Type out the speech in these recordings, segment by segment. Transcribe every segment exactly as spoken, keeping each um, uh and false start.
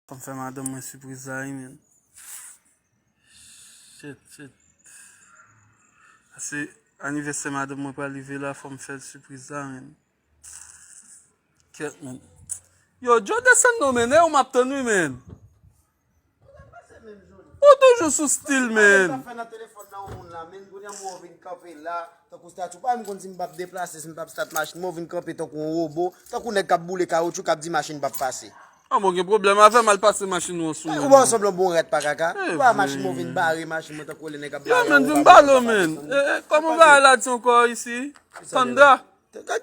Fò m fè madanm mwen sipriz la wi, men. Shit, shit. Se anivèsè madanm mwen pral rive la, fò m fè l sipriz la, men. Kèt, men. Yo, Joe, desann non, men. E ou m ap tann wi, men. Ou toujou sou stil, men. Tankou stati, ou pa menm konn si m p ap deplase, si m p ap stat machin mwen, ou vin kanpe tankou yon wobo, tankou nèg k ap boule kawotchou, k ap di machin p ap pase. An bon, gen pwoblèm avè m, al pase machin ou an sou mwen. Ou ba w sanble yon bon rat pa kaka. Ou pa machin mwen, ou vin bare machin mwen tankou lè nèg ap bare yon wobo. Yo, men, vin bale w, men. Kòman bagay la di ankò isi? Tanda.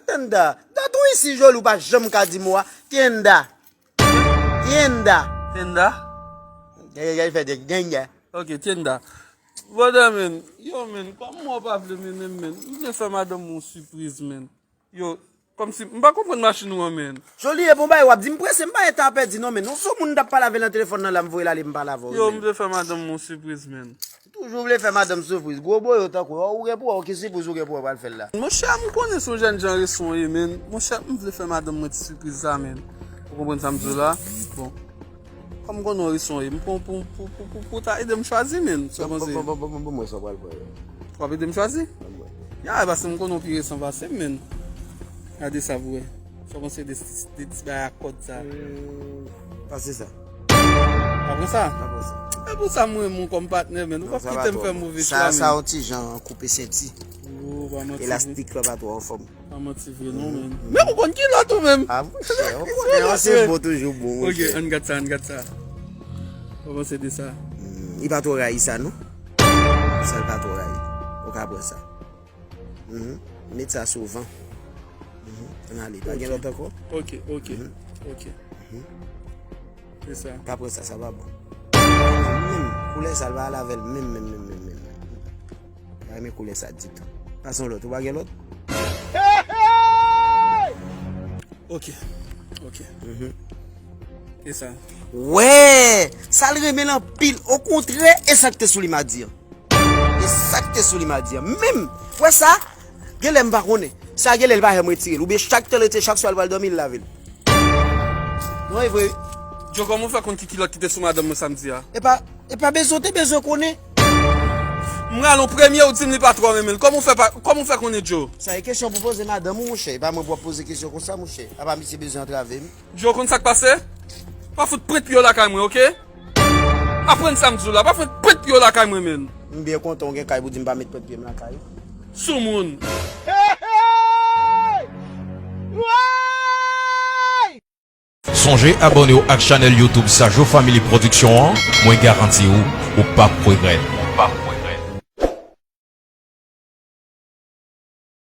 Tanda. Dat ou isi, Joly, ou pa janm ka di mo a. Tenda. Tenda. Tenda? Gay, gay, fè de ganga. Ok, Tenda. Brother, men. Yo, men, kòman w pa vle mennen m, men? M vle fè madanm mwen yon sipriz, men. Yo, kòmsi, m pa konprann machin ou an, men. Joly, e bon bagay w ap di, m prese, m pa gen tan a pèdi non, men. Non, se yon moun m t ap pale avè l nan telefòn nan la, m voye l ale, m pale avè w wi, men. Yo, m vle fè madanm mwen yon sipriz, men. Toujou vle fè madanm sipriz. Gwo boyo tankou w, ou gen pou wè ki sipriz ou gen pou wè pral fè l la. Monchè, m konnen se yon jèn jan reson w ye, men. Monchè, m vle fè madanm mwen ti sipriz sa, men. Ou konprann sa m di w la? Bon. Kòm m konnen w reson w ye, m pran w pou, pou, pou, pou, pou ta ede m chwazi, men. Sa w panse? Bon, bon, bon, bon, bon, mwen sa w pral pran yo. W ap ede m chwazi? Mwen. Ya, e paske m konnen w pi resan pase m, men. Gade sa pou wè. Sa w panse de, de ti bagay ak kòd sa? Hmm, pase sa. Pa pran sa? Pa pran sa. E pou sa m renmen w kòm patnè, men. Ou p ap kite m fè move chwa, men. Sa, sa yon ti jan koupe senti. Oh, pa manti vre. Elastik la pa twò anfòm. Pa manti vre, non, men. Men ou konn kilòt ou menm. Ah, monchè, ou konnen, se bon toujou bon, monchè. Ok, ann gad sa, ann gad sa. Ou panse de sa? Hmm, li pa twò rayi sa, non? Sa, li pa twò rayi. Ou ka pran sa. Mhm. Met sa sou van. Mhm. Ann ale. Pa gen lòt ankò? Ok, ok, ok. Mhm. Se sa. Pa pran sa, sa pa bon. Menm koulè sa, l pa al avè l menm, menm, menm, menm, menm. Pa renmen koulè sa ditou. Pase yon lòt, ou pa gen lòt? Ok, ok. Mhm. E sa? Wè! Sa l renmen l anpil. Okontrè, e sa k te sou li madi an. E sa k te sou li madi an. Menm, wè sa? Genlè m pa konnen. Sa genlè l pa janm retire l. Oubyen chak tan l retire, chak swa l pral dòmi, l lave l. Non, e vre. Djo, kòman w fè konn ki kilòt ki te sou madanm mwen samdi a? E pa, e pa bezwen, w te bezwen konnen. M rale w premye, ou di m li pa twò renmen l. Kòman w fè pa, kòman w fè konnen, Djo? Sa e kesyon pou poze madanm ou, monchè. E pa mwen pou w ap poze kesyon konsa, monchè. Apa misye bezwen antrave m? Djo, konn sa k pase? Pa fout pwent pye w lakay mwen, oke? Aprann sa m di w la, pa fout pwent pye w lakay mwen, menn. M byen kontan w gen kay pou di m pa met pwent pye m lakay ou. Soumoun. Sonje abòne w ak chanèl YouTube Sajo Family Production an, mwen garanti w, ou p ap regrèt.